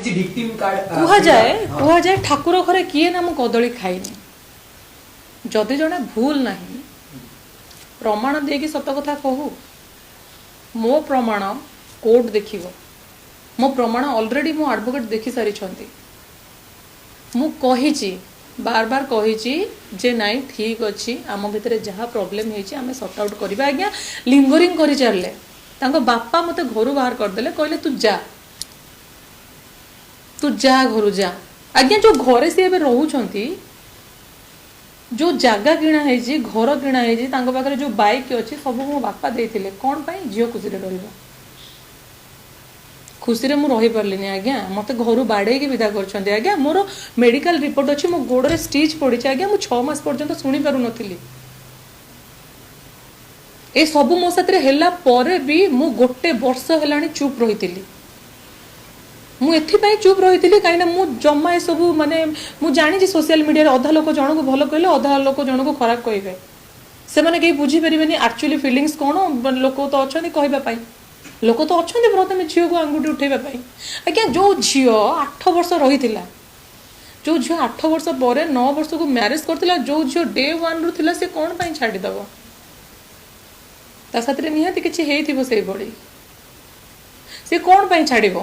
କିଛି victim card କୁହାଯାଏ, କୁହାଯାଏ, ଠାକୁର ଘରେ କିଏ ନା ମୁଁ କଦଳୀ ଖାଇନି। ଯଦି ଜଣେ ଭୁଲ ନାହିଁ, ପ୍ରମାଣ ଦେଇକି ସତ କଥା କହୁ। ମୋ ପ୍ରମାଣ କୋର୍ଟ ଦେଖିବ। ମୋ ପ୍ରମାଣ ଅଲରେଡି ମୋ ଆଡଭୋକେଟ ଦେଖି ସାରିଛନ୍ତି। ମୁଁ କହିଛି, ବାର ବାର କହିଛି ଯେ ନାଇଁ, ଠିକ ଅଛି, ଆମ ଭିତରେ ଯାହା ପ୍ରୋବ୍ଲେମ ହେଇଛି ଆମେ ସର୍ଟ ଆଉଟ୍ କରିବା। ଆଜ୍ଞା, ଲିଙ୍ଗରିଂ କରି ଚାଲିଲେ। ତାଙ୍କ ବାପା ମୋତେ ଘରୁ ବାହାର କରିଦେଲେ। କହିଲେ, "ତୁ ଯା, ତୁ ଯା, ଘରୁ ଯା।" ଆଜ୍ଞା, ଯୋଉ ଘରେ ସିଏ ଏବେ ରହୁଛନ୍ତି, ଯୋଉ ଜାଗା କିଣା ହେଇଛି, ଘର କିଣା ହେଇଛି, ତାଙ୍କ ପାଖରେ ଯୋଉ ବାଇକ୍ ଅଛି, ସବୁ ମୋ ବାପା ଦେଇଥିଲେ। କ'ଣ ପାଇଁ? ଝିଅ ଖୁସିରେ ରହିବ। ଖୁସିରେ ମୁଁ ରହିପାରିଲିନି ଆଜ୍ଞା। ମତେ ଘରୁ ବାଡ଼େଇକି ବିଦା କରିଛନ୍ତି ଆଜ୍ଞା। ମୋର ମେଡିକାଲ ରିପୋର୍ଟ ଅଛି, ମୋ ଗୋଡ଼ରେ ଷ୍ଟିଚ୍ ପଡ଼ିଛି ଆଜ୍ଞା। ମୁଁ 6 ମାସ ପର୍ଯ୍ୟନ୍ତ ଶୁଣି ପାରୁନଥିଲି। ଏ ସବୁ ମୋ ସାଥିରେ ହେଲା ପରେ ବି ମୁଁ ଗୋଟେ ବର୍ଷ ହେଲାଣି ଚୁପ୍ ରହିଥିଲି। ମୁଁ ଏଥିପାଇଁ ଚୁପ୍ ରହିଥିଲି, କାହିଁକିନା ମୁଁ ଜମା ଏସବୁ, ମାନେ ମୁଁ ଜାଣିଛି ସୋସିଆଲ ମିଡ଼ିଆରେ ଅଧା ଲୋକ ଜଣକୁ ଭଲ କହିଲେ ଅଧା ଲୋକ ଜଣକୁ ଖରାପ କହିବେ। ସେମାନେ କେହି ବୁଝିପାରିବେନି ଆକ୍ଚୁଆଲି ଫିଲିଙ୍ଗସ୍ କ'ଣ। ଲୋକ ତ ଅଛନ୍ତି କହିବା ପାଇଁ, ଲୋକ ତ ଅଛନ୍ତି ପ୍ରଥମେ ଝିଅକୁ ଆଙ୍ଗୁଠି ଉଠେଇବା ପାଇଁ। ଆଜ୍ଞା, ଯୋଉ ଝିଅ 8 ବର୍ଷ ରହିଥିଲା, ଯୋଉ ଝିଅ 8 ବର୍ଷ ପରେ 9 ବର୍ଷକୁ ମ୍ୟାରେଜ କରିଥିଲା, ଯୋଉ ଝିଅ ଡେ ୱାନ୍ରୁ ଥିଲା, ସେ କ'ଣ ପାଇଁ ଛାଡ଼ିଦବ? ତା ସାଥିରେ ନିହାତି କିଛି ହେଇଥିବ ସେଇଭଳି। ସେ କ'ଣ ପାଇଁ ଛାଡ଼ିବ?